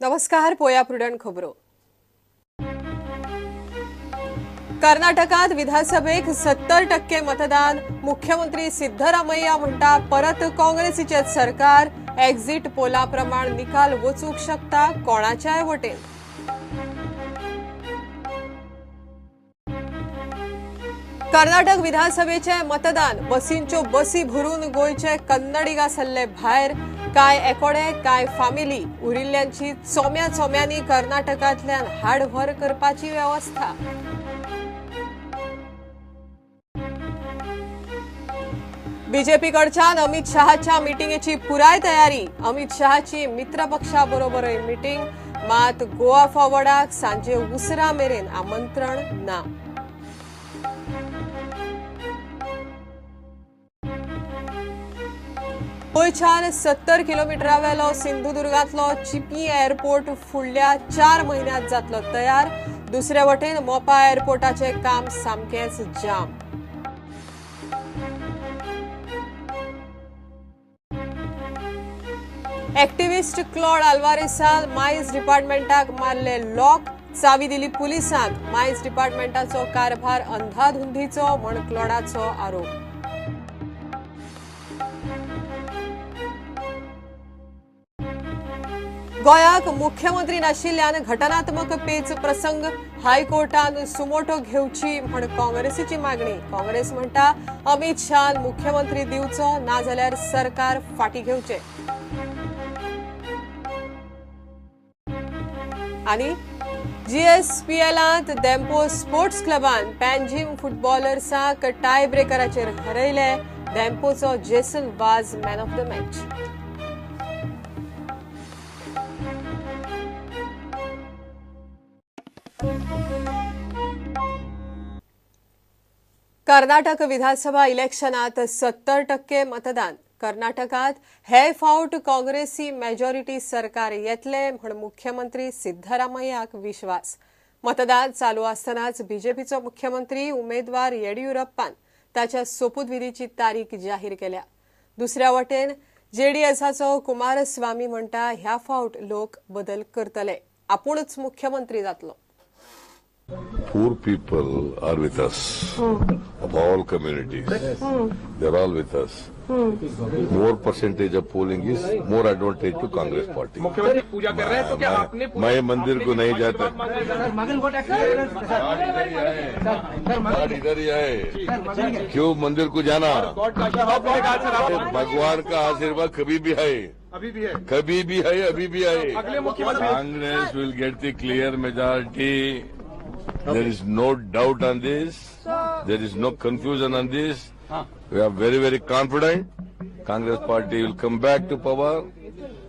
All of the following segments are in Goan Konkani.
नमस्कार, पोया प्रुडंट खबरो। कर्नाटकात विधानसभेक 70% मतदान। मुख्यमंत्री सिद्धरामय्या म्हणटा परत काँग्रेसीचें सरकार। एक्झिट पोला प्रमाण निकाल वचूंक शकता कोणाच्याय वटेन। कर्नाटक विधानसभेचे मतदान। बसींच्यो बसी भरून गोंयचे कन्नडिगा सल्ले भायर। काय एकोडे काय फामिली उरिल्ल्यांची चोम्या चोम्यांनी कर्नाटकांतल्यान हाडव्हर करपाची वेवस्था। बीजेपी कडच्यान अमित शहाच्या मिटिंगेची पुराय तयारी। अमित शहाची मित्रपक्षा बरोबरय मिटिंग। मात गोवा फॉरवर्डाक सांजे उसरा मेरेन आमंत्रण ना। गोंयच्यान 70 किलोमिटरावेलो सिंधुदुर्गांतलो चिपी एअरपोर्ट फुडल्या 4 म्हयन्यांत जातलो तयार। दुसरे वटेन मोपा एअरपोर्टाचें काम सामकेंच जाम। एक्टिविस्ट क्लॉड आल्वारेसान मायन्स डिपार्टमेंटाक मारले लॉक। चावी दिली पुलिसांक। मायन्स डिपार्टमेंटाचो कारभार अंधाधुंदीचो म्हण क्लॉडाचो आरोप। गोंयाक मुख्यमंत्री नाशिल्ल्यान घटनात्मक पेच प्रसंग हायकोर्टान सुमोटो घेवची म्हण काँग्रेसीची मागणी। काँग्रेस म्हणटा अमित शहान मुख्यमंत्री दिवचो, नाजाल्यार सरकार फाटी घेवचें। आनी जीएसपीएलांत धेंपो स्पोर्ट्स क्लबान पॅन्जिम फुटबॉलर्सांक टाय ब्रेकराचेर हरयले। धेंपोचो Jason Vaz man of the match. Karnataka विधानसभा इलेक्शनात 70% मतदान। कर्नाटकात हे फावट काँग्रेसी मेजॉरिटी सरकार येतले म्हण मुख्यमंत्री सिद्धरामय्याक विश्वास। मतदान चालू आसतनाच बीजेपीचो मुख्यमंत्री उमेदवार येडियुरप्पान ताच्या सोपूतविधीची तारीख जाहीर केल्या। दुसऱ्या वटेन जेडीएसाचो कुमारस्वामी म्हणटा ह्या फावट लोक बदल करतले, आपूणच मुख्यमंत्री जातलो। Poor people are with us, of all communities. They are all with us. More percentage of polling is more advantage to Congress party. मुख्यमंत्री पूजा कर रहे हैं तो क्या आपने मैं मंदिर को नहीं जाता। इधर ही आए, क्यों मंदिर को जाना? भगवान का आशीर्वाद कभी भी है, अभी भी है, कभी भी है, अभी भी है। Congress will get the clear majority. There is no doubt on this. There is no confusion on this. We are very, very confident. Congress party will come back to power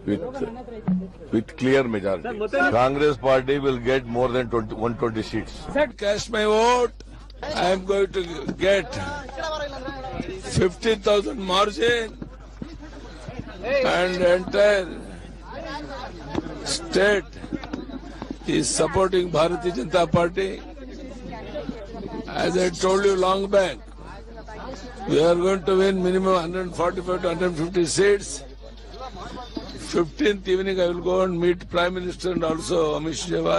with clear majority. Congress party will get more than 120 seats. Cast my vote. I am going to get 50,000 margin and entire state is supporting Bharatiya Janata Party. As I told you long back, we are going to win minimum 145 to 150 seats. 15th evening I will go and meet Prime Minister and also Amit Shah,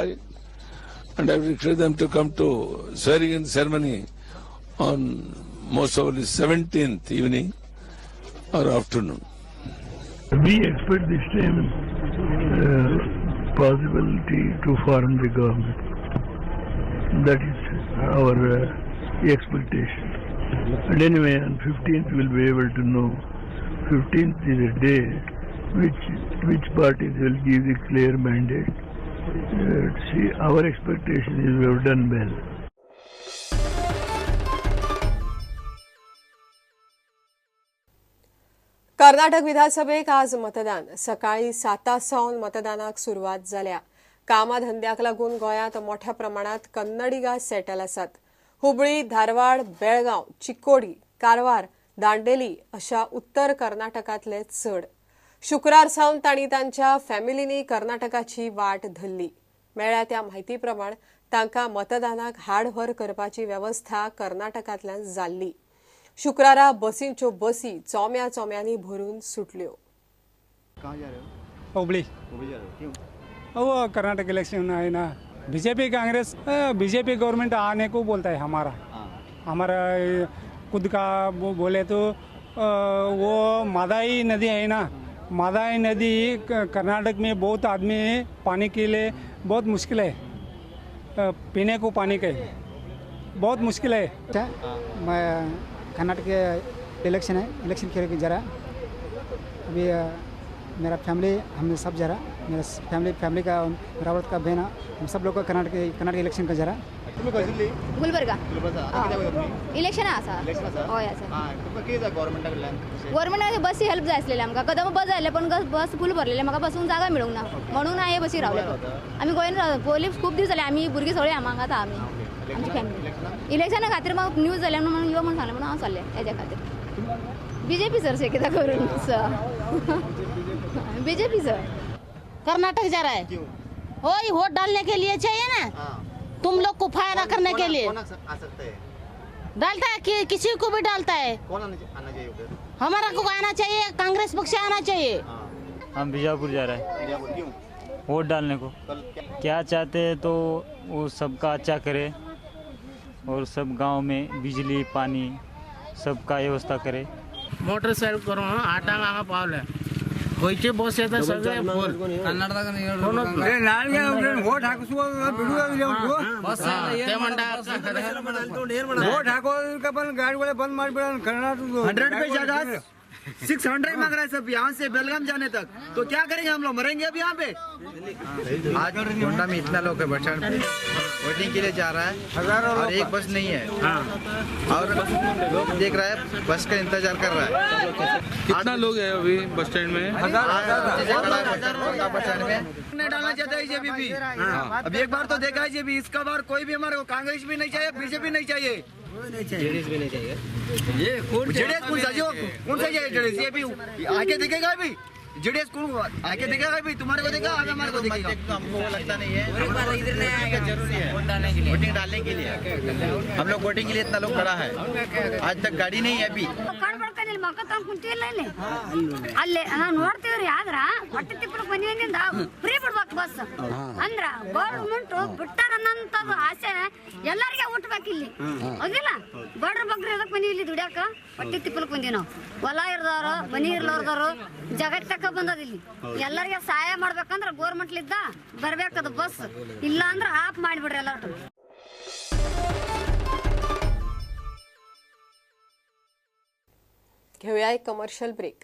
and I will request them to come to swearing in ceremony on most probably 17th evening or afternoon. We expect this time possibility to form the government. That is our expectation. And anyway, on 15th we will be able to know. 15th is a day which parties will give the clear mandate. See, our expectation is we have done well. Karnataka विधानसभेक आज मतदान। सकाळी 7 सावन मतदानाक सुरवात जाल्या। कामाधंद्याक लागून गोंयांत मोठ्या प्रमाणात कन्नडिगा सेटल आसात। हुबळी, धारवाड, बेळगांव, चिकोडी, कारवार, दांडेली अशा उत्तर कर्नाटकांतले चड। शुक्रार सावन तांणी तांच्या फॅमिलींनी कर्नाटकाची वाट धरली। मेळ्ळ्या त्या म्हायती प्रमाण तांकां मतदानाक हाडव्हर करपाची वेवस्था कर्नाटकांतल्यान जाल्ली। शुक्रारा बसींच्यो बसी चोम्या चोम्यांनी भरून सुटल्यो। कहाँ जा रहे हो? हुबली। हुबली जा रहे हो? क्यों? वो कर्नाटक इलेक्शन है ना, बीजेपी कांग्रेस, बीजेपी गवर्नमेंट आने को बोलता है। हमारा हमारा खुद का वो बोले तो वो मादाई नदी है ना, मादाई नदी कर्नाटक में बहुत आदमी पानी के लिए बहुत मुश्किल है, पीने को पानी के बहुत मुश्किल है। मैं कर्नाटक के इलेक्शन है, इलेक्शन खेल के जा रहा अभी। मेरा फैमिली हम सब जा रहा, मेरा फैमिली फैमिली का मेरा औरत का बहना हम सब लोग का कर्नाटक इलेक्शन का जा रहा। गुलबर्गा इलेक्शन आसा। हय आसा। गव्हर्मेंटाक बसी हेल्प जाय आसलेले आमकां। कदंब बस जाय पण बस फूल भरलेले, म्हाका बसूंक जागा मेळूंक ना म्हणून हांवें बसी रावले। आमी गोंयान रावता पयलीं खूब दीस जाले, आमी भुरगीं सगळीं हांगात आमी आमची फॅमिली इलेक्शना खातीर म्हाका न्यूज जाल्या म्हणून यो म्हणून सांगलें म्हणून हांव चल्लें हेज्या खातीर। बीजेपी सर से कितें करून सर, बीजेपी सर। कर्नाटक जा रहा है, वही वोट डालने के लिए चाहिए ना। तुम लोग को फायदा करने के लिए आ सकते हैं, डालता है कि किसी को भी डालता है। कौन आना चाहिए? हमारा को आना चाहिए, कांग्रेस पक्ष आना चाहिए। हम बीजापुर जा रहे हैं वोट डालने को। क्या चाहते हैं तो वो सबका अच्छा करे और सब गांव में बिजली पानी सबका व्यवस्था करे। मोटरसायकल करून आठांक हांगा पावले, खंयची बस येता सगळे फूल। वोट हाकोदಕ್ಕೆ ಗಾಡಿಗಳೇ ಬಂದ್ ಮಾಡಿಬಿಡೋಣ। कर्नाटक 100 पे ज्यादा 600 मांग रहा है सब यहाँ से बेलगाम जाने तक, तो क्या करेंगे हम लोग, मरेंगे अब यहाँ पे। आज गोंडा में इतना लोग है बस स्टैंड पे वोटिंग के लिए जा रहा है, और एक बस नहीं है और लोग देख रहा है, बस का इंतजार कर रहा है। कितना लोग है अभी बस स्टैंड में? बस स्टैंड में नहीं डालना चाहता है बीजेपी भी। अब एक बार तो देखा है जेबी, इसका बार कोई भी हमारे को कांग्रेस भी नहीं चाहिए, बीजेपी नहीं चाहिए, जेडीएस भी नहीं चाहिए। ये जेडीएस कौन सा, कौन सा चाहिए जेडीएस? ये भी आके देखेगा अभी जेडीएस कौन आके देखेगा अभी? तुम्हारे को देखेगा, आगे हमारे को देखेगा। तो हमको वो लगता नहीं है, जरूरी है वोटिंग डालने के लिए। हम लोग वोटिंग के लिए इतना लोग खड़ा है, आज तक गाड़ी नहीं है अभी। ಅಲ್ಲೇ ನಾವು ನೋಡ್ತೀವ್ರಿ, ಆದ್ರ ಹೊಟ್ಟೆ ತಿಪ್ಪಲಕ್ ಬಂದಿವಿಂದ ಫ್ರೀ ಬಿಡ್ಬೇಕು ಬಸ್ ಅಂದ್ರ ಗೌರ್ಮೆಂಟ್ ಬಿಟ್ಟಾರನ್ನಂತದ್ದು ಆಸೆ ಎಲ್ಲರಿಗೆ ಹುಟ್ಟಬೇಕು ಇಲ್ಲಿ, ಹೌದಿಲ್ಲ? ಬಡ್ರ ಬಗ್ರ ಎದಕ್ ಬಂದೀವಿ ಇಲ್ಲಿ ದುಡ್ಯಾಕ? ಹೊಟ್ಟೆ ತಿಪ್ಪಲಕ್ ಬಂದೀವಿ ನಾವು. ಹೊಲ ಇರ್ದವ್ರು ಮನಿ ಇರ್ಲಾರ್ದವ್ರು ಜಗತ್ತಕ್ಕ ಬಂದದ ಇಲ್ಲಿ. ಎಲ್ಲರಿಗೆ ಸಹಾಯ ಮಾಡ್ಬೇಕಂದ್ರ ಗೌರ್ಮೆಂಟ್ಲಿದ್ದ ಬರ್ಬೇಕದು ಬಸ್, ಇಲ್ಲ ಅಂದ್ರ ಆಫ್ ಮಾಡಿಬಿಡ್ರಿ ಎಲ್ಲರೂ. घेऊया एक कमर्शियल ब्रेक।